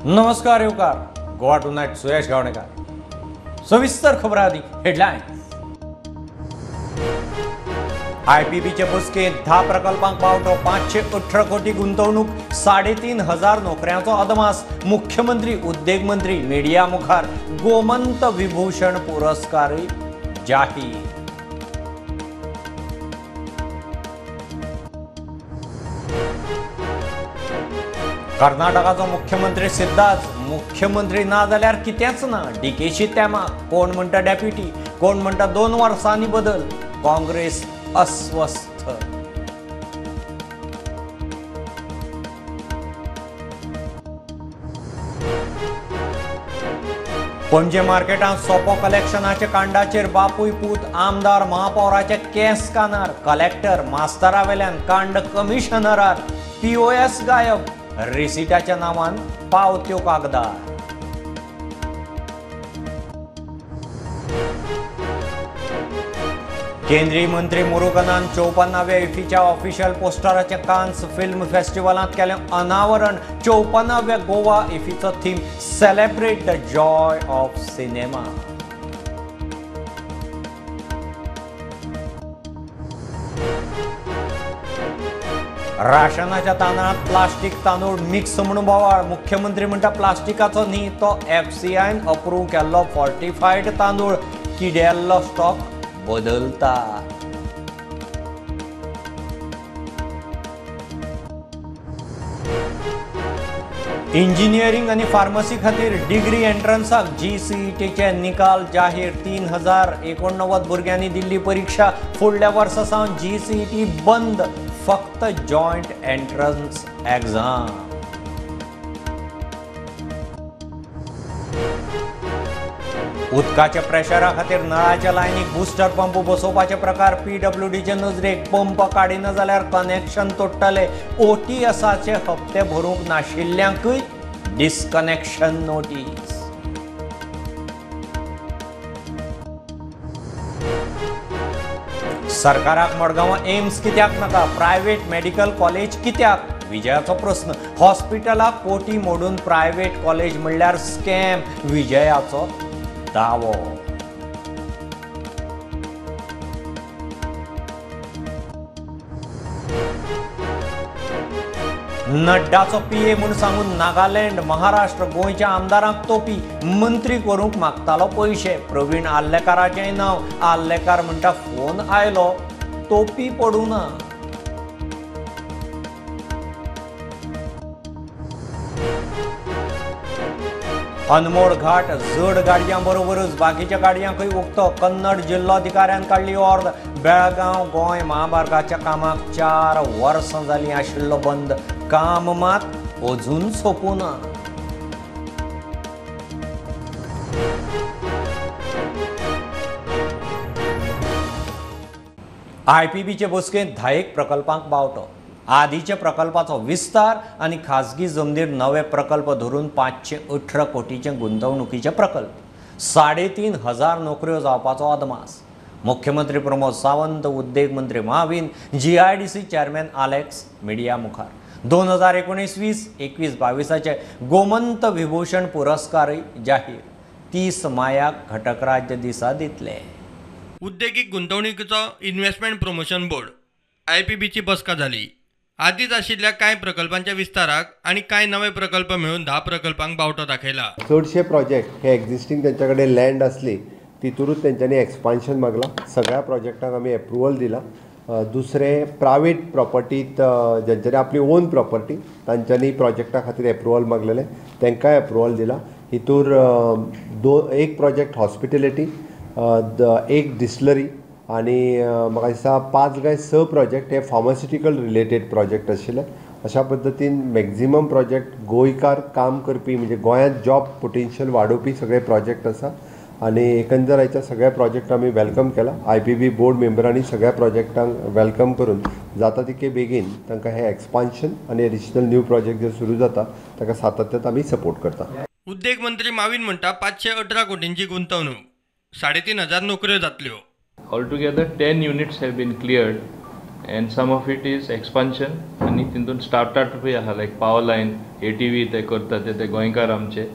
नमस्कार येवकार गोवा टुनायट सुयश गावणेकर. सविस्तर खबर आदी हेडलायन्स. आयपीबीचे बसकेंत 10 प्रकल्पांक पावटो, 518 कोटी गुंतवणूक, 3500 नोकऱ्यांचो अदमास. मुख्यमंत्री, उद्देग मंत्री मिडिया मुखार गोमंत विभूषण पुरस्कारय जाहीर. कर्नाटकाचो मुख्यमंत्री सिद्धाच मुख्यमंत्री ना जाल्यार कितेंच ना. डीकेशी तेमा, कोण म्हणटा डेप्युटी, कोण म्हणटा 2 वर्सांनी बदल. काँग्रेस अस्वस्थ. पणजे मार्केटांत सोपो कलेक्शनाचे कांडाचेर बापूय पूत आमदार महापौराचे केस कानार. कलेक्टर मास्तरा वेल्यान कांड कमिशनरार. पीओएस गायब, रिसिटाच्या नावान पावत्यो कागदार. केंद्रीय मंत्री मुरुगनान 54व्या इफीच्या ऑफिशियल पोस्टराचे कान्स फिल्म फेस्टिवलांत केलें अनावरण. 54व्या गोवा इफीचो theme celebrate the joy of cinema. राशनाच्या तांदळांत प्लास्टीक तांदूळ मिक्स म्हणून बोवाळ. मुख्यमंत्री म्हणटा प्लास्टिकाचो न्ही तो एफसीआयन अप्रूव केल्लो फॉर्टिफायड तांदूळ. किडेल्लो स्टॉक बदलता. इंजिनियरिंग आनी फार्मसी खातीर डिग्री एंट्रन्साक जीसीईटीचे निकाल जाहीर. 3089 भुरग्यांनी दिल्ली परीक्षा. फुडल्या वर्सा सावन जीसीईटी बंद, फक्त जॉयंट एंट्रन्स एग्जाम. उदकाच्या प्रेशरा खातीर नळाच्या लायनीक बुस्टर पंप बसोवपाचे प्रकार पीडब्ल्यूडीचे नजरेक. पंप काडिना जाल्यार कनेक्शन तोडटले. ओटीएसाचे हप्ते भरूंक नाशिल्ल्यांकूय डिस्कनेक्शन नोटीस. सरकाराक मडगांवां एम्स कित्याक नाका, प्रायव्हेट मेडिकल कॉलेज कित्याक, विजयाचो प्रस्न. हॉस्पिटलाक कोटी मोडून प्रायव्हेट कॉलेज म्हणल्यार स्कॅम, विजयाचो दावो. नड्डाचो पीए म्हूण सांगून नागालँड, महाराष्ट्र, गोंयच्या आमदारांक तोपी. मंत्री करूंक मागतालो पयशे. प्रवीण आर्लेकाराचेंय नांव. आर्लेकार म्हणटा फोन आयलो, तोपी पडूं ना. अनमोड घाट जड गाडयां बरोबरच बाकीच्या गाडयांकूय उक्तो. कन्नड जिल्लोधिकाऱ्यान काडली ऑर्द. बेळगांव गोंय महामार्गाच्या कामाक 4 वर्सां जालीं आशिल्लो बंद. काम मात अजून सोंपूं ना. आयपीबीचे बसकेंत 10 प्रकल्पांक बावटो. आदीच्या प्रकल्पाचो विस्तार आनी खाजगी जमनीर नवे प्रकल्प धरून 518 कोटीचे गुंतवणुकीचे प्रकल्प. 3500 नोकऱ्यो जावपाचो अदमास. मुख्यमंत्री प्रमोद सावंत, उद्देग मंत्री Mauvin, GIDC chairman Alex media मुखार. 2019-20, 21-22 गोमंत विभूषण पुरस्कारय जाहीर. 30 मायाक घटक राज्य दिसा दितले. उद्देगीक गुंतवणुकीचो इन्व्हेस्टमेंट प्रमोशन बोर्ड आयपीबीची बसका जाली. आदीच आशिल्ल्या कांय प्रकल्पांच्या विस्ताराक आनी कांय नवे प्रकल्प मेळून 10 प्रकल्पांक बावटो दाखयला. चडशे प्रोजेक्ट हे एक्झिस्टींग तेंच्या कडेन लँड आसली तितूरूच तेंच्यांनी एक्सपान्शन मागला. सगळ्या प्रोजेक्टांक आमी एप्रुवल दिला. दुसरे प्रायवेट प्रॉपर्टीत ज्यांच्यानी आपली ओन प्रॉपर्टी तांच्यांनी प्रोजेक्टा खातीर एप्रुवल मागलेलें, तांकांय एप्रुवल दिला. हितूर 1 प्रोजेक्ट हॉस्पिटेलिटी, 1 डिस्लरी आनी म्हाका दिसता 5 काय 6 प्रोजेक्ट हे फार्मास्युटिकल रिलेटेड प्रोजेक्ट आशिल्ले. अशा पद्दतीन मॅक्झिमम प्रोजेक्ट गोंयकार काम करपी म्हणजे गोंयांत जॉब पोटेन्शियल वाडोवपी सगळे प्रोजेक्ट आसा आनी एकंदराच्या सगळ्या प्रोजेक्ट आमी welcome केला. आयपीबी बोर्ड मेंबरांनी सगळ्या प्रोजेक्टांक welcome करून जाता तितके बेगीन तांकां हें एक्सपान्शन आनी एडिशनल न्यू प्रोजेक्ट जे सुरू जाता ताका सातत्यात आमी सपोर्ट करता. उद्देग मंत्री माविन म्हणटा 518 कोटींची गुंतवणूक, 3500 नोकऱ्यो जातल्यो. Altogether 10 units have been cleared and some of it is expansion आनी तितून स्टार्टअपूय आहा लायक पावर लायन, ATV ते करता ते गोंयकार आमचे,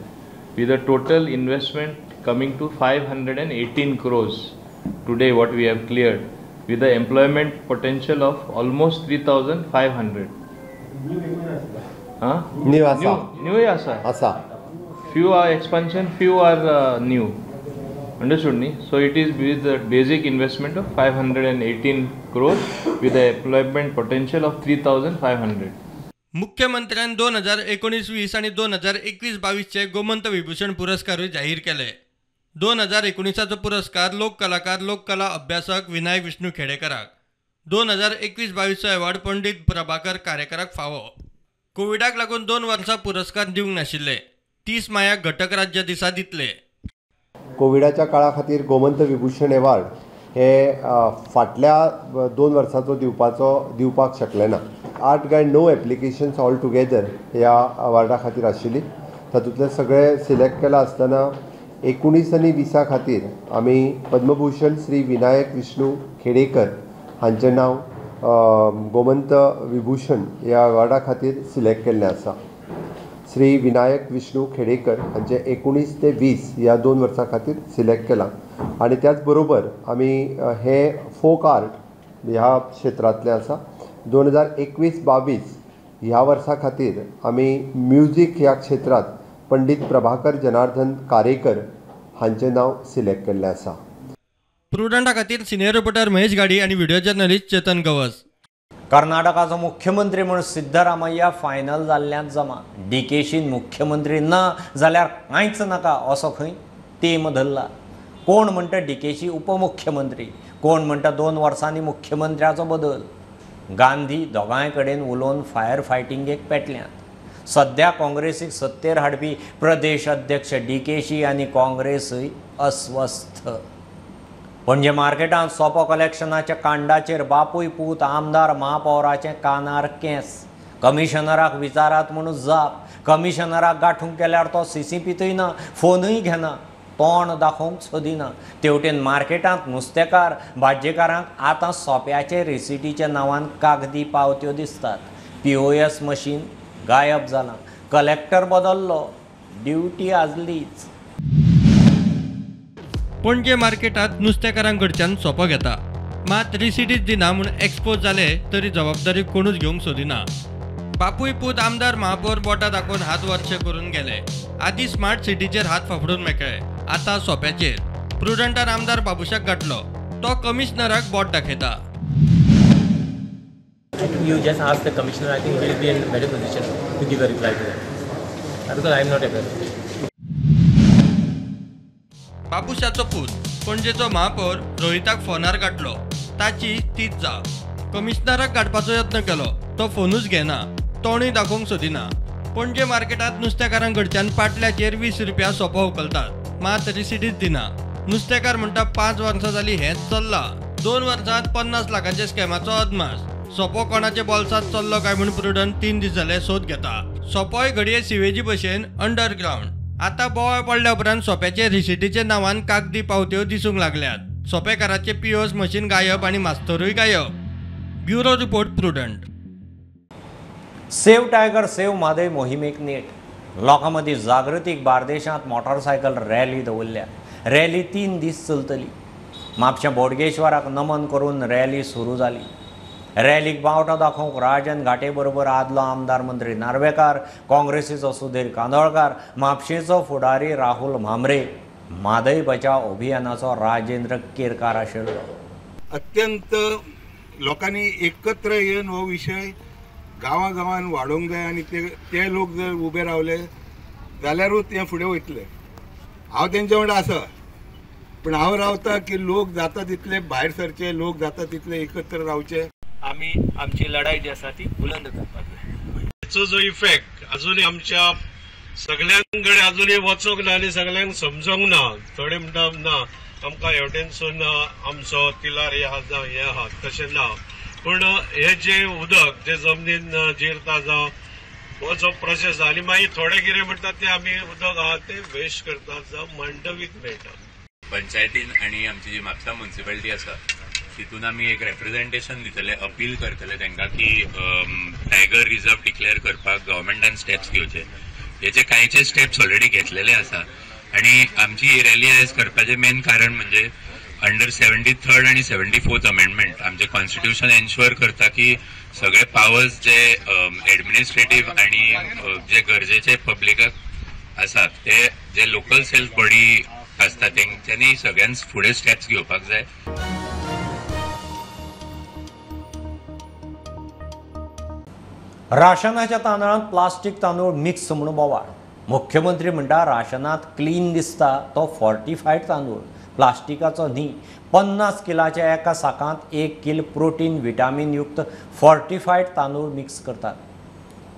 with a total investment coming to 518 crores today what we have cleared, with the employment potential of almost 3,500. New आसा, news आसा, आसा. Few are expansion, few are new. Understood न्ही? So it is with the basic investment of 518 crores with the employment potential of 3,500. मुख्यमंत्र्यान 2019-20 आनी 2021-22 गोमंत विभूषण पुरस्कारूय जाहीर केले. 2019चो पुरस्कार लोक कलाकार लोककला अभ्यासक विनायक विष्णू खेडेकराक, 2021-22चो अवॉर्ड पंडित प्रभाकर कारेकराक फावो. कोविडाक लागून 2 वर्सां पुरस्कार दिवंक नाशिल्ले. 30 मायाक घटक राज्य दिसा दितले. कोविडाच्या काळा खातीर गोमंत विभूषण अवॉर्ड हे फाटल्या 2 वर्सांचो दिवपाक शकले ना. 8 काय 9 एप्लिकेशन्स ऑल टुगेदर ह्या अवॉर्डा खातीर आशिल्ली. तातूंतले सगळे सिलेक्ट केला आसतना 19 आनी 20 खातीर आमी पद्मभूषण श्री विनायक विष्णू खेडेकर हांचें नांव गोमंत विभूषण ह्या अवॉर्डा खातीर सिलेक्ट केल्लें आसा. श्री विनायक विष्णू खेडेकर हांचे 19 ते 20 ह्या 2 वर्सां खातीर सिलेक्ट केलां. आनी त्याच बरोबर आमी हे फोक आर्ट ह्या क्षेत्रांतलें आसा. 2021-22 ह्या वर्सा खातीर आमी म्युजीक ह्या क्षेत्रांत पंडित प्रभाकर जनार्दन कारेकर हांचें नांव सिलेक्ट केल्लें आसा. प्रुडंटा खातीर सिनियर रिपोर्टर महेश गाडी आनी व्हिडिओ जर्नलिस्ट चेतन गवस. कर्नाटकाचो मुख्यमंत्री म्हूण सिद्धरामय्या फायनल जाल्ल्यान जमा. डीकेशीन मुख्यमंत्री ना जाल्यार कांयच नाका असो खंय तेम धरला. कोण म्हणटा डीकेशी उपमुख्यमंत्री, कोण म्हणटा 2 वर्सांनी मुख्यमंत्र्याचो बदल. गांधी दोगांय कडेन उलोवन फायर फायटिंगेक पेटल्यात. सद्या काँग्रेसीक सत्तेर हाडपी प्रदेश अध्यक्ष डीकेशी आनी काँग्रेसूय अस्वस्थ. पणजे मार्केटांत सोपो कलेक्शनाच्या कांडाचेर बापूय पूत आमदार महापौराचें कानार केंस. कमिशनराक विचारात म्हणून जाप. कमिशनराक गांठूंक गेल्यार तो सीसीपीतूय ना, फोनूय घेना, तोंड दाखोवंक सोदिना. तेवटेन मार्केटांत नुस्तेकार भाजयेकारांक आतां सोप्याचे रिसिटीच्या नांवान कागदी पावत्यो दिसतात. पीओएस मशीन गायब जालां, कलेक्टर बदल्लो, ड्युटी आजलीच. पणजे मार्केटांत नुस्तेकारां कडच्यान सोपो घेता, मात रिसिटीच दिना म्हूण एक्सपोज जाले तरी जबाबदारी कोणूच घेवंक सोदिना. बापूय पूत आमदार महापौर बोटां दाखोवन हात वरशे करून गेले. आदी स्मार्ट सिटीचेर हात फाफडून मेकळे, आतां सोप्याचेर. प्रुडंटान आमदार बाबुशाक गाठलो, तो कमिशनराक बोट दाखयता. You just ask the commissioner, I think he will be in better position to give a reply to that. Because I am not aware. बाबुशाचो पूत पणजेचो महापौर रोहिताक फोनार गाठलो, ताची तीच जाप. कमिशनराक गाठपाचो यत्न केलो, तो फोनूच घेना, तोंडूय दाखोवंक सोदिना. पणजे मार्केटांत नुस्तेकारां कडच्यान पाटल्याचेर 20 रुपया सोपो उखलतात, मात रिसिटीच दिना. नुस्तेकार म्हणटा 5 वर्सां जाली हेंच चल्लां. 2 वर्सांत 50 लाखांच्या स्कॅमाचो अदमास. सोपो कोणाच्या बोल्सांत चल्लो काय म्हूण प्रुडंट 3 दीस जाले सोद घेता. सोपोय घडये सिवेजी भशेन अंडरग्रावंड. आतां बोवाळ पडल्या उपरांत सोप्याचे रिसिटीच्या नांवान कागदी पावत्यो दिसूंक लागल्यात. सोपेकाराचे पीओएस मशीन गायब आनी मास्तरूय गायब. Bureau report, Prudent. Save tiger save Mhadei मोहिमेक नेट. लोकां मदीं जागृतीक बार्देशांत मोटरसायकल रॅली दवरल्या. रॅली 3 दीस चलतली. म्हापशें बोडगेश्वराक नमन करून रॅली सुरू जाली. रॅलीक बावटो दाखोवंक राजन घाटे बरोबर आदलो आमदार मंत्री नार्वेकार, काँग्रेसीचो सुधीर कांदोळकार, म्हापशेचो फुडारी राहुल म्हांबरे, म्हादय बचाव अभियानाचो राजेंद्र केरकार आशिल्लो. अत्यंत लोकांनी एकत्र येवन हो विशय गांवां गांवान वाडोवंक जाय आनी ते लोक जर उबे रावले जाल्यारूच ते फुडें वयतले. हांव तेंच्या वांगडा आसा, पूण हांव रावता की लोक जाता तितले भायर सरचे, लोक जाता तितले एकत्र रावचे. आमी आमची लढाई जी आसा ती बुलंद करपाक जाय. हाचो जो इफेक्ट अजूनय आमच्या सगळ्यां कडेन अजूनय वचोंक ना आनी सगळ्यांक समजोंक ना. थोडे म्हणटा ना आमकां हेवटेनसून आमचो तिलार हे आहा जावं हें आहा, तशें ना. पूण हे जे उदक जे जमनीन जिरता जावं हो जो प्रोसेस आनी मागीर थोडे कितें म्हणटा ते आमी उदक आहा ते वेस्ट करतात जावं मांडवीक मेळटा. पंचायतीन आनी आमची जी म्हापसा म्युनिसिपालिटी आसा तितून आमी एक रेप्रेझेंटेशन दितले, अपील करतले तांकां की टायगर रिजर्व डिक्लेअर करपाक गव्हर्मेंटान स्टेप्स घेवचे. हेचे कांयचे स्टेप्स ऑलरेडी घेतलेले आसा आनी आमची ही रॅली आयज करपाचें मेन कारण म्हणजे अंडर 73rd आनी 74th amendment आमचें कॉन्स्टिट्यूशन एन्श्युअर करता की सगळे पावर्स जे एडमिनिस्ट्रेटीव आनी जे गरजेचे पब्लिकाक आसात ते जे लोकल सेल्फ बॉडी आसता तेंच्यांनी सगळ्यांत फुडें स्टेप्स घेवपाक जाय. राशनाच्या तांदळांत प्लास्टीक तांदूळ मिक्स म्हणून बोवाळ. मुख्यमंत्री म्हणटा राशनांत क्लीन दिसता तो फॉर्टिफायड तांदूळ, प्लास्टिकाचो न्ही. 50 किलाच्या एका साकांत 1 किल प्रोटीन विटामीन युक्त फॉर्टिफायड तांदूळ मिक्स करतात.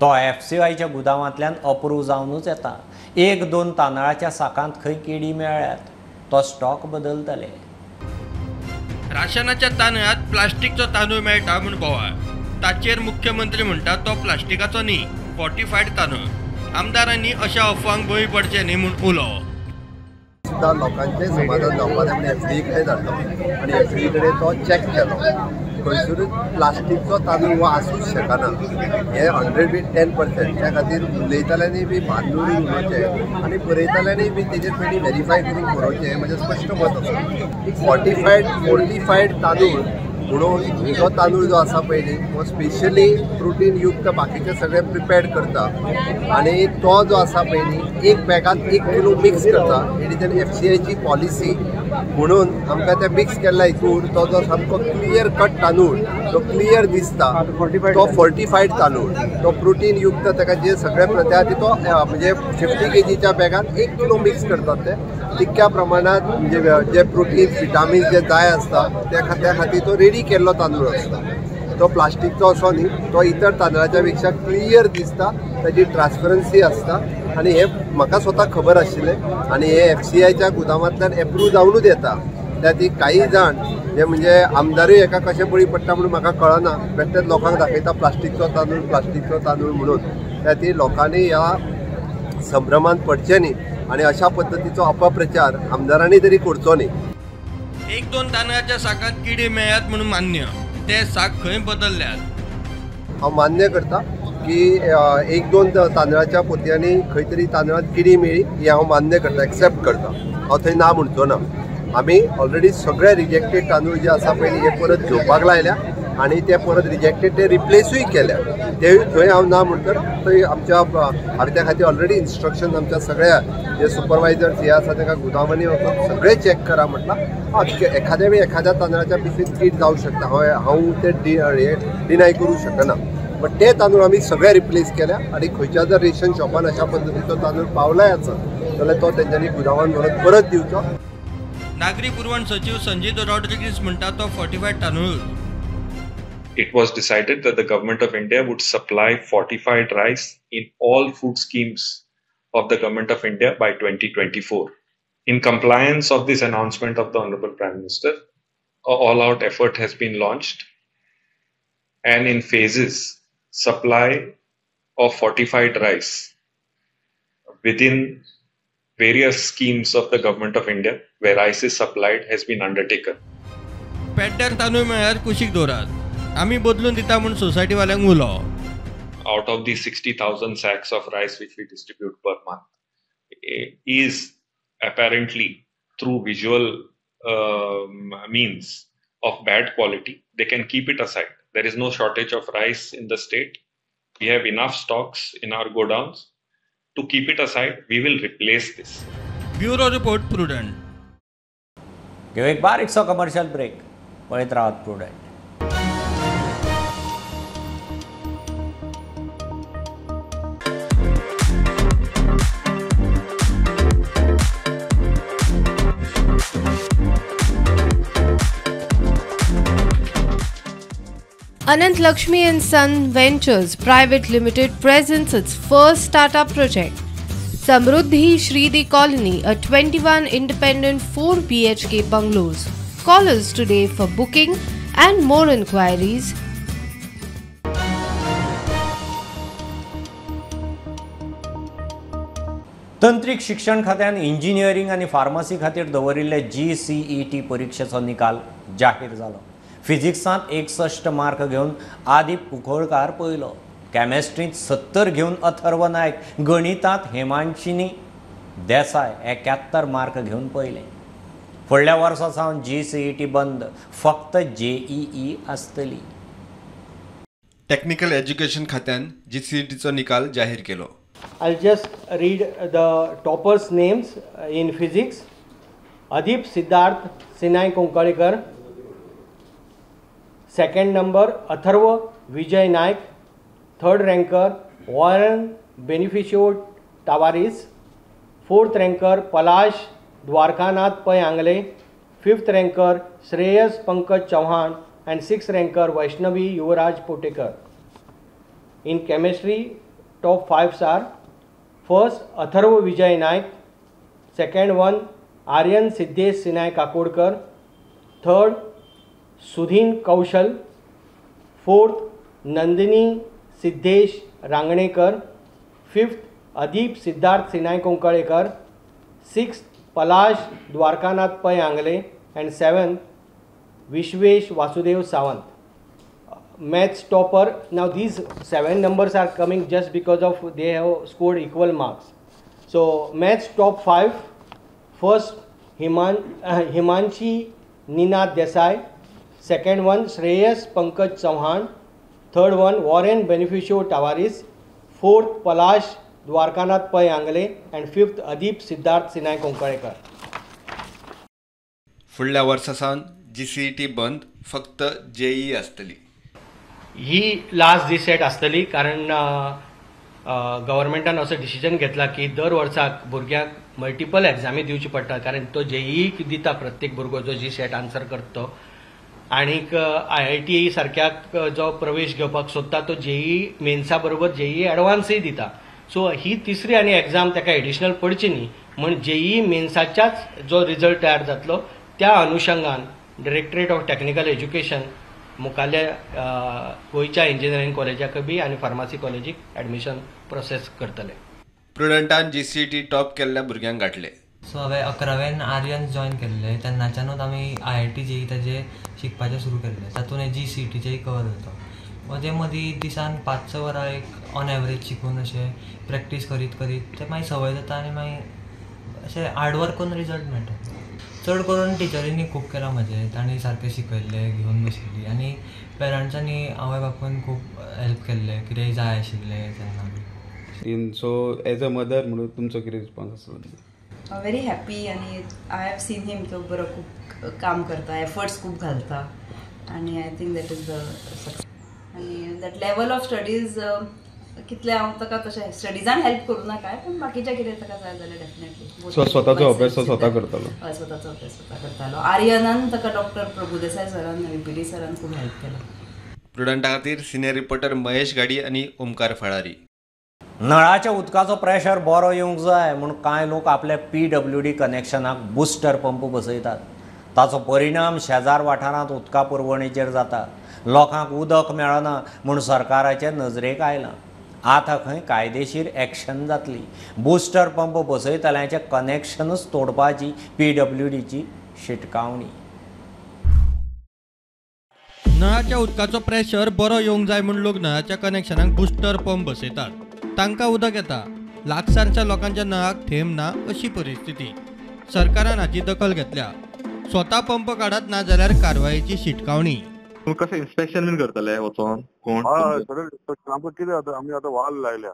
तो एफसीआयच्या गुदावांतल्यान अप्रूव जावनूच येता. 1-2 तांदळाच्या साकांत खंय केडी मेळ्ळ्यात तो स्टॉक बदलतले. राशनाच्या तांदळांत प्लास्टिकचो तांदूळ मेळटा म्हूण बोवाळ. ताचेर मुख्यमंत्री म्हणटा तो प्लास्टिकाचो न्ही, फॉर्टिफायड तांदूळ. आमदारांनी अशा अफवांक बळी पडचे न्ही म्हूण उलो. सुद्दां लोकांचें समाधान जावपाक जाय म्हूण एफडीए कडेन धाडलो आनी एफडीए कडेन तो चॅक केलो. खंयसरूच प्लास्टिकचो तांदूळ हो आसूंक शकना, हें 110%. त्या खातीर उलयतल्यांनी बी भान दवरून उलोवचें आनी बरयतल्यांनी बी तेजेर पयलीं वेरीफाय करून बरोवचें हें म्हजें स्पश्ट मत आसा. फॉर्टिफायड तांदूळ म्हणून जो तांदूळ जो आसा पयलीं हो स्पेशली प्रोटीन युक्त बाकीचे सगळे प्रिपेर्ड करता आनी तो जो आसा पयलीं एक बॅगांत 1 किलो मिक्स करता. It is N एफसीआयची पॉलिसी म्हणून आमकां ते मिक्स केल्ल्या हितूर तो जो सामको क्लियर कट तांदूळ जो क्लियर दिसता तो फॉर्टिफायड तांदूळ, तो प्रोटीन युक्त ताका जे सगळे प्रत्या तो म्हणजे 50 केजीच्या बॅगांत 1 किलो मिक्स करतात. ते तितक्या प्रमाणात म्हणजे जे प्रोटीन विटामीन जे जाय आसता त्या खातीर तो रेडी केल्लो तांदूळ आसता. तो प्लास्टिकचो असो न्ही, तो इतर तांदळाच्या पेक्षा क्लियर दिसता, ताजी ट्रान्सपरन्सी आसता आनी हें म्हाका स्वता खबर आशिल्लें. आनी हे एफसीआयच्या गुदामांतल्यान एप्रूव जावनूच येता. त्या ती काही जाण जे म्हणजे आमदारूय हेका कशें बळी पडटा म्हणून म्हाका कळना, बेश्टेच लोकांक दाखयता प्लास्टिकचो तांदूळ प्लास्टिकचो तांदूळ म्हणून. त्या ती लोकांनी ह्या संभ्रमांत पडचें न्ही आनी अशा पद्दतीचो अपप्रचार आमदारांनी तरी करचो न्ही. 1-2 तांदळाच्या साकांत किडी मेळ्ळ्यात म्हणून मान्य, ते साक खंय बदलल्यात? हांव मान्य करता की 1-2 तांदळाच्या पोतयांनी खंय तरी तांदळांत किडी मेळ्ळी हें हांव मान्य करता, एक्सेप्ट करता. हांव थंय ना म्हणचो ना. आमी ऑलरेडी सगळे रिजेक्टेड तांदूळ जे आसा पयलीं हे परत घेवपाक लायल्या आनी ते परत रिजेक्टेड ते रिप्लेसूय केल्या. ते थंय हांव ना म्हणटा, थंय आमच्या हांवें त्या खातीर ऑलरेडी इन्स्ट्रक्शन आमच्या सगळ्या जे सुपरवायजर्स हे आसा तांकां गुदामांनी वचून सगळें चॅक करा म्हटलां. एखाद्या वेळी एखाद्या तांदळाच्या पिसीन कीट जावं शकता, हांव ते डिनाय करूं शकना. बट ते तांदूळ आमी सगळे रिप्लेस केल्या आनी खंयच्या जर रेशन शॉपान अशा पद्दतीचो तांदूळ पावलाय आसत जाल्यार तो तेंच्यांनी गुदामान व्हरून परत दिवचो. नागरी पुरवण सचिव संजीत रॉड्रिगीस म्हणटा तो फॉर्टिफायड तांदूळ. It was decided that the government of India would supply fortified rice in all food schemes of the government of India by 2024. In compliance of this announcement of the Honorable Prime Minister, an all-out effort has been launched and in phases, supply of fortified rice within various schemes of the government of India where rice is supplied has been undertaken. पेड्ड्यार तांदूळ मेळ्ळ्यार कुशीक दवरात, आमी बदलून दिता म्हूण सोसायटीवाल्यांक उलो. Out of the 60,000 sacks of rice which we distribute per month is apparently through visual means of bad quality. They can keep it aside. There is no shortage of rice in the state. We have enough stocks in our godowns to keep it aside. We will replace this. Bureau report, Prudent. घेऊ एक बारीकसो commercial break. पळयत रावात Prudent. Anant Lakshmi and Son Ventures Private Limited presents its first startup project, Samruddhi Shridi Colony, a 21 independent 4 BHK bungalows. Call us today for booking and more inquiries. तंत्रीक शिक्षण खात्यान engineering आनी pharmacy खातीर दवरिल्ले GCET परिक्षेचो निकाल जाहीर जालो. फिजिक्सांत 61 mark घेवन आदीप कुंकळकार पयलो, केमेस्ट्रींत 70 घेवन अथर्व नायक, गणितांत हेमांशिनी देसाय 71 मार्क घेवन पयले. फुडल्या वर्सा सावन जीसीईटी बंद, फक्त जेईई आसतली. टेक्निकल एज्युकेशन खात्यान जीसीईटीचो निकाल जाहीर केलो. I'll just read the toppers' names in physics. Adip Siddharth Sinai Konkalikar, second number Atharva Vijay Naik, third ranker Warren Beneficio Tavares, fourth ranker Palash Dwarkanath Pai Angle, fifth ranker Shreyas Pankaj Chauhan and sixth ranker Vaishnavi Yuvraj Potekar. In chemistry, top fives are first Atharva Vijay Naik, second one Aryan Siddhesh Sinai Kakodkar, third Sudhin Kaushal, fourth Nandini Siddhesh Rangnekar, fifth Adeep Siddharth Sinai Konkalekar, sixth Palash Dwarkanath Pai Angle and seventh Vishwesh Vasudev Sawant. Maths topper, now these 7 numbers are coming just because of they have scored equal marks. So maths top 5, first Himanshi Ninad Desai, second one Shreyas Pankaj Chauhan, third one Warren Beneficio Tavares, fourth Palash Dwarkanath Pai Angle and fifth Adeep Siddharth Sinai Konkalekar. फुडल्या वर्सा सावन GCET बंद, फक्त JEE आसतली. ही last जी set आसतली, कारण गव्हर्मेंटान असो डिसिजन घेतला की दर वर्साक भुरग्यांक मल्टिपल एग्जामी दिवची पडटा, कारण तो जेईई दिता प्रत्येक भुरगो जो जी सेट आन्सर करता तो, आणीक आयआयटी सारक्याक जो प्रवेश घेवपाक सोदता तो जेईई मेन्सा बरोबर जेईई एडवान्सय दिता. सो ही तिसरी आनी एग्जाम ताका एडिशनल पडची न्ही म्हण जेईई मेन्साच्याच जो रिजल्ट तयार जातलो त्या अनुशंगान डायरेक्टरेट ऑफ टेक्निकल एज्युकेशन मुखाल्ल्या गोंयच्या इंजिनियरींग कॉलेजाक बी आनी फार्मासी कॉलेजीक एडमिशन प्रोसेस करतले. प्रुडंटान जीसीईटी टॉप केल्ल्या भुरग्यांक गाठले. सो हांवें 11वेन आर्यन जॉयन केल्लें, तेन्नाच्यानूच आमी आयआयटी जेई ताजे शिकपाचें सुरू केल्लें. तातूंत जीसीईटीचेय कवर जाता. मदीं मदीं दिसान 5-6 वरां एक ऑन एवरेज शिकून अशें प्रॅक्टीस करीत करीत तें मागीर संवय जाता आनी मागीर अशें हार्डवर्क करून रिजल्ट मेळटा. चड करून टिचरींनी खूब केलां म्हजें, तांणी सारकें शिकयल्लें, घेवन बशिल्ली आनी पेरंट्सांनी आवय बापूयन खूब हेल्प केल्लें, कितेंय जाय आशिल्लें तेन्ना. सो एज अ मदर म्हणून तुमचो कितें रिस्पॉन्स आसलो? व्हेरी हॅपी आनी I have seen him, तो बरो खूब काम करता, एफर्ट्स खूब घालता आनी I think that is the success. आनी that level of studies कितलें हांव ताका तशें स्टडीजान हेल्प करूं ना काय, पूण बाकीचें कितें ताका जाय जाल्यार डेफिनेटली. स्वताचो अभ्यास तो स्वता करतालो? हय, स्वताचो अभ्यास स्वता करतालो. आर्यनान ताका डॉक्टर प्रभुदेसाय सरान, व्हीपीडी सरान खूब हेल्प केला. प्रुडंटा खातीर सिनियर रिपोर्टर महेश गाडी आनी ओमकार फळारी. नळाच्या उदकाचो प्रेशर बरो येवंक जाय म्हूण कांय लोक आपल्या पीडब्ल्यूडी कनेक्शनाक बुस्टर पंप बसयतात. ताचो परिणाम शेजार वाठारांत उदका पुरवणेचेर जाता. लोकांक उदक मेळना म्हूण सरकाराचे नजरेक आयलां. आतां खंय कायदेशीर एक्शन जातली. बुस्टर पंप बसयतल्यांचें कनेक्शनूच तोडपाची पीडब्ल्यूडीची शिटकावणी. नळाच्या उदकाचो प्रेशर बरो येवंक जाय म्हूण लोक नळाच्या कनेक्शनाक बुस्टर पंप बसयतात. तांकां उदक येता, लागसारच्या लोकांच्या नळाक थेंब ना अशी परिस्थिती. सरकारान हाची दखल घेतल्या. स्वता पंप काडात ना जाल्यार कारवायेची शिटकावणी. कशें इन्स्पेक्शन बीन करतले वचोन कोण? हय, सगळें आमकां कितें जाता, आमी आतां वाल लायल्या,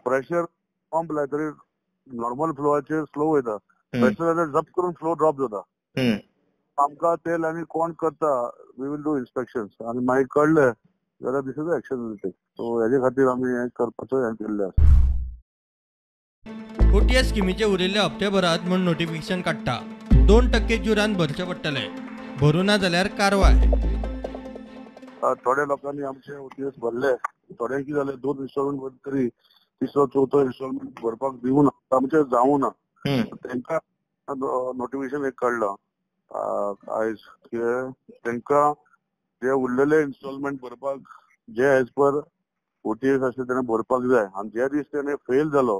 प्रेशर पंप लायतरी नॉर्मल फ्लोवाचेर स्लो वयता, प्रेशर जाल्यार जप करून फ्लो ड्रॉप जाता. आमकां ते लायनी कोण करता, we will do inspection आनी मागीर कळ्ळें जाल्यार this is action will take. So हेजे खातीर आमी हें करपाचो हें केल्लें आसा. ओटीएस स्किमीचे उरिल्ले हप्ते भरात म्हूण नोटिफिकेशन काडटा. 2% जुरान भरचे पडटले, भरूं ना जाल्यार कारवाय. थोड्या लोकांनी आमचे ओटीएस भरले, थोड्यांक कितें जालें 2 इन्स्टॉलमेंट भरले तरी तिसरो चवथो इन्स्टॉलमेंट भरपाक दिवना, आमचें जावना ना. तांकां नोटिफिकेशन एक काडलां आयज की तांकां जे उरलेले इन्स्टॉलमेंट भरपाक जे एज पर ओटीएस आसले तेणें भरपाक जाय आनी जे दीस तेणें फेल जालो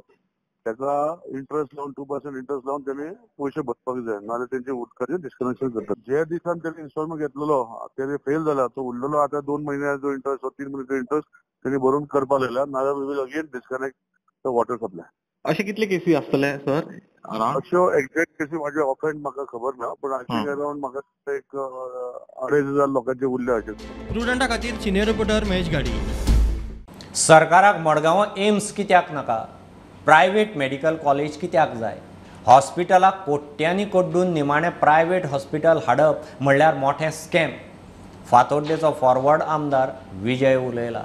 ताका इंट्रस्ट लावन 2% इंट्रस्ट लावन तेणी पयशे भरपाक जाय, नाजाल्यार तेंचे उदकाचें डिस्कनेक्शन करतात. जे दिसान तेणी इन्स्टॉलमेंट घेतलेलो तेणी फेल जाला, तो उरलेलो आतां 2 म्हयन्याचो इंट्रस्ट 3 म्हयन्याचो इंट्रस्ट तेणी भरून करपाक लागला, नाजाल्यार we will again disconnect the water supply. अशे कितले केसी आसतले सर? अश्यो एक्झॅक्ट केसी म्हाजे ऑफहँड म्हाका खबर ना, पूण I think around म्हाका एक 2500 लोकांचे उरले अशें. प्रुडंटा खातीर सिनियर रिपोर्टर महेश घाडी. सरकाराक मडगांवां एम्स कित्याक नाका? प्रायव्हेट मेडिकल कॉलेज कित्याक जाय? हॉस्पिटलाक कोट्यांनी कड्डून निमाणें प्रायव्हेट हॉस्पिटल हाडप म्हणल्यार मोठें स्कॅम. फातोड्डेचो फॉरवर्ड आमदार विजय उलयला.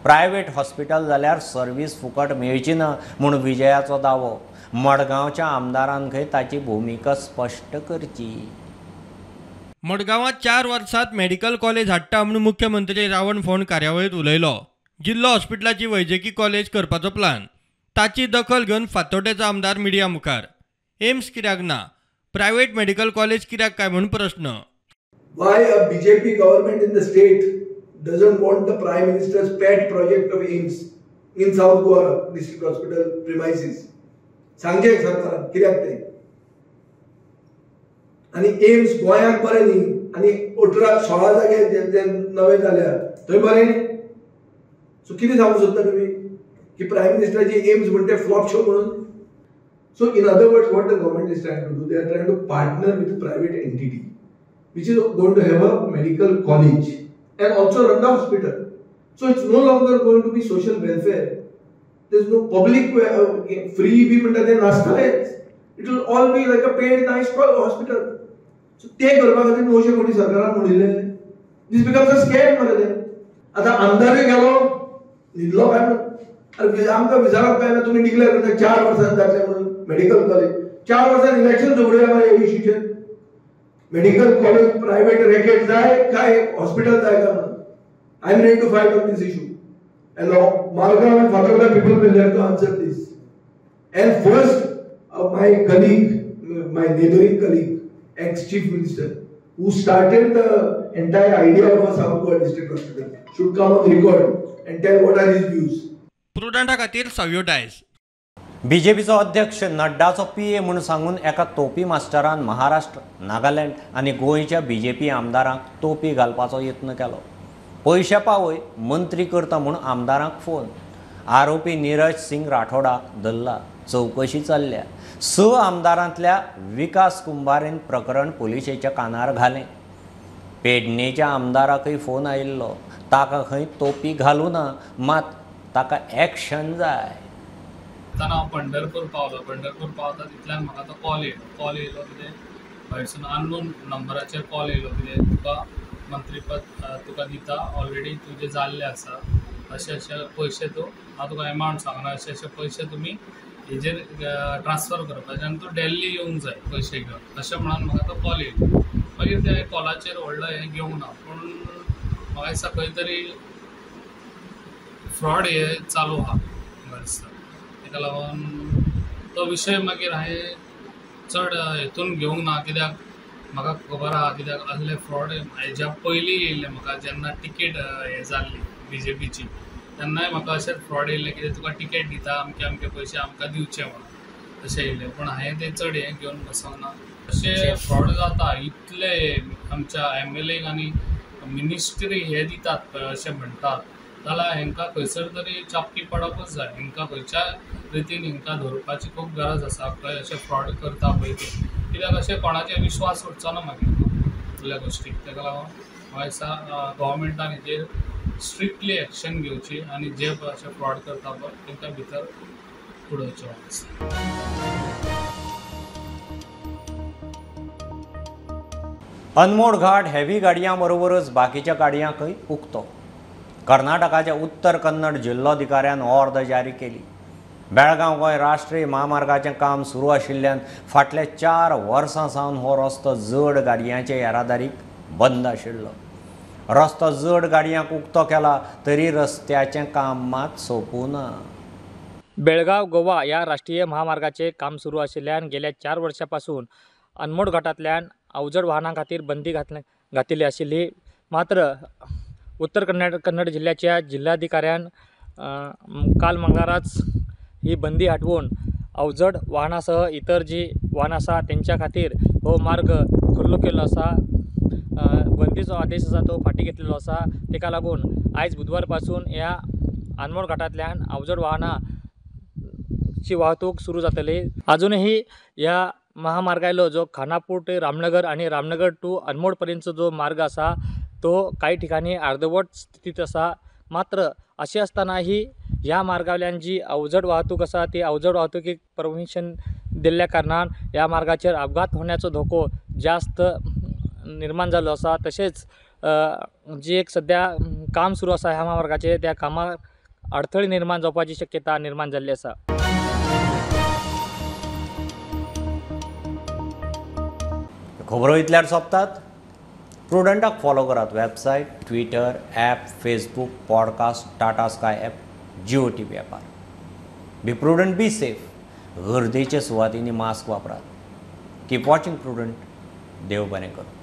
प्रायव्हेट हॉस्पिटल जाल्यार सर्वीस फुकट मेळची ना म्हूण विजयाचो दावो. मडगांवच्या आमदारान खंय ताची भुमिका स्पश्ट करची. मडगांवांत 4 वर्सांत मेडिकल कॉलेज हाडटा म्हूण मुख्यमंत्री रावण फोंड कार्यावळींत उलयलो. जिल्लो हॉस्पिटलाची वैजकी कॉलेज करपाचो प्लान, ताची दखल घेवन फातोड्डेचो आमदार मिडिया मुखार. एम्स कित्याक ना, प्रायव्हेट मेडिकल कॉलेज कित्याक काय म्हूण प्रश्न. Why a BJP government in the state doesn't want the Prime Minister's pet project of AIIMS in South Goa District Hospital premises? सांगचें सरकारान कित्याक तें? आनी एम्स गोंयांक बरें न्ही, आनी 18-16 जागे जे नवे जाल्या थंय बरें न्ही. सो कितें सांगूंक सोदता तुमी की प्रायम मिनिस्टराची एम्स म्हणटे फ्लॉप शो म्हणून? So in other words, what the government is trying to do, they are trying to partner with private entity which is going to have a medical college and also run the hospital. So it's no longer going to be social welfare. There's no public free बी म्हणटा तें नासतलेंच. It will all be like a paid nice hospital. So तें करपा खातीर 900 कोटी सरकारान म्हणिल्लें. This becomes a scam मरे तें. आतां आमदारूय गेलो न्हिदलो काय म्हणून, अरे आमकां विचारप काय ना, तुमी डिक्लेअर करता 4 वर्सांनी जातलें म्हणून मेडिकल कॉलेज. 4 वर्सांनी इलेक्शन सोडया मरे ह्या इश्यूचेर. मेडिकल कॉलेज प्रायव्हेट रॅकेट जाय काय हॉस्पिटल जाय काय म्हणून. I am ready to fight on this issue. And Margao and Fatorda people will have to answer this. And first, my colleague, my neighboring colleague, ex-chief minister, who started the entire idea of a South Goa District Hospital, should come on record and tell what are his views. प्रुडंटा खातीर सावियो डायस. बीजेपीचो अध्यक्ष नड्डाचो पीए म्हूण सांगून एका तोपी मास्टरान महाराष्ट्र, नागालँड आनी गोंयच्या BJP आमदारांक तोपी घालपाचो यत्न केलो. पयशे पावय मंत्री करता म्हूण आमदारांक फोन. आरोपी नीरज सिंग राठोडाक धरला, चवकशी चल्ल्या. 6 आमदारांतल्या विकास कुंभारेन प्रकरण पुलिशेच्या कानार घालें. पेडणेच्या आमदाराकय फोन आयिल्लो, ताका खंय तोपी घालूं ना, मात ताका एक्शन जाय. आतां हांव पंढरपूर पावलो. पंढरपूर पावता तितल्यान म्हाका तो कॉल येयलो. कॉल येयलो कितें भायरसून अननोन नंबराचेर कॉल येयलो कितें तुका मंत्रीपद तुका दिता, ऑलरेडी तुजें जाल्लें आसा, अशे अशे पयशे तूं, हांव तुका एमावंट सांगना, अशे अशे पयशे तुमी हेजेर ट्रान्सफर करपाचे आनी तूं दिल्ली येवंक जाय पयशे घेवन, अशें म्हणून म्हाका तो कॉल येयलो. मागीर त्या कॉलाचेर व्हडलो हें घेवंक ना, पूण म्हाका दिसता खंय तरी फ्रॉड हे चालू आहा म्हाका दिसता. ताका लागून तो विशय मागीर हांवें चड हेतून घेवंक ना, कित्याक म्हाका खबर आहा कित्याक असले फ्रॉड हेज्या पयलीं येयल्ले म्हाका. जेन्ना टिकेट हें जाल्ली बीजेपीची तेन्नाय म्हाका अशेंच फ्रॉड येयल्लें कितें तुका टिकेट दिता अमके अमके पयशे आमकां दिवचे म्हणून अशें येयलें. पूण हांवें तें चड हें घेवन बसोंक ना. अशें फ्रॉड जाता इतले आमच्या एमएलएक आनी मिनिस्ट्री हे दितात अशें म्हणटात, जाल्यार हेंकां खंयसर तरी चापटी पडपूच जाय. हेंकां खंयच्या रितीन हेंकां धरपाची खूब गरज आसा. खंय अशें फ्रॉड करता पळय ते, कित्याक अशें कोणाचेर विश्वास उरचो ना मागीर सगल्या गोश्टीक. ताका लागून म्हाका दिसता गव्हर्मेंटान हेजेर स्ट्रिक्टली एक्शन घेवची आनी जे अशें फ्रॉड करता पळय तांकां भितर उडोवचें म्हाका दिसता. अनमोड घाट हेवी गाडयां बरोबरच बाकीच्या गाडयांकय उक्तो. कर्नाटकाच्या उत्तर कन्नड जिल्लोधिकाऱ्यान ऑर्द जारी केली. बेळगांव गोंय राष्ट्रीय म्हामार्गाचें काम सुरू आशिल्ल्यान फाटल्या 4 वर्सां सावन हो रस्तो जड गाडयांचे येरादारीक बंद आशिल्लो. रस्तो जड गाडयांक उक्तो केला तरी रस्त्याचें काम मात सोंपूं ना. बेळगांव गोवा ह्या राष्ट्रीय महामार्गाचें काम सुरू आशिल्ल्यान गेल्या 4 वर्सां पासून अनमोड घाटांतल्यान अवजड वाहनां खातीर बंदी घातिल्ली आशिल्ली. मात्र उत्तर कन्नड जिल्ह्याच्या जिल्हाधिकाऱ्यान काल मंगळाराच ही बंदी हटवून अवजड वाहनासह इतर जी वाहनां आसा तेंच्या खातीर हो मार्ग खुल्लो केल्लो आसा. बंदीचो आदेश आसा तो फाटीं घेतलेलो आसा. ताका लागून आयज बुधवार पासून ह्या आनमोड घाटांतल्यान अवजड वाहनांची वाहतूक सुरू जातली. अजूनही ह्या महामार्गायलो जो खानापूर ते रामनगर आनी रामनगर टू अनमोड पर्यंतचो जो मार्ग आसा तो काही ठिकाणी अर्धवट स्थितीत आसा. मात्र अशें आसतनाही ह्या मार्गावयल्यान जी अवजड वाहतूक आसा ती अवजड वाहतुकीक परमिशन दिल्ल्या कारणान ह्या मार्गाचेर अपघात होण्याचो धोको जास्त निर्माण जाल्लो आसा. तशेंच जी एक सद्या काम सुरू आसा ह्या महामार्गाचेर त्या कामाक अडथळे निर्माण जावपाची शक्यता निर्माण जाल्ली आसा. खबरो इतल्यार सोंपतात. प्रुडंटाक फॉलो करात website, Twitter, app, Facebook, podcast, Tata Sky app, Jio TV ॲपार. Be prudent, be safe. गर्देच्या सुवातींनी मास्क वापरात. Keep watching Prudent. देव बरें करूं.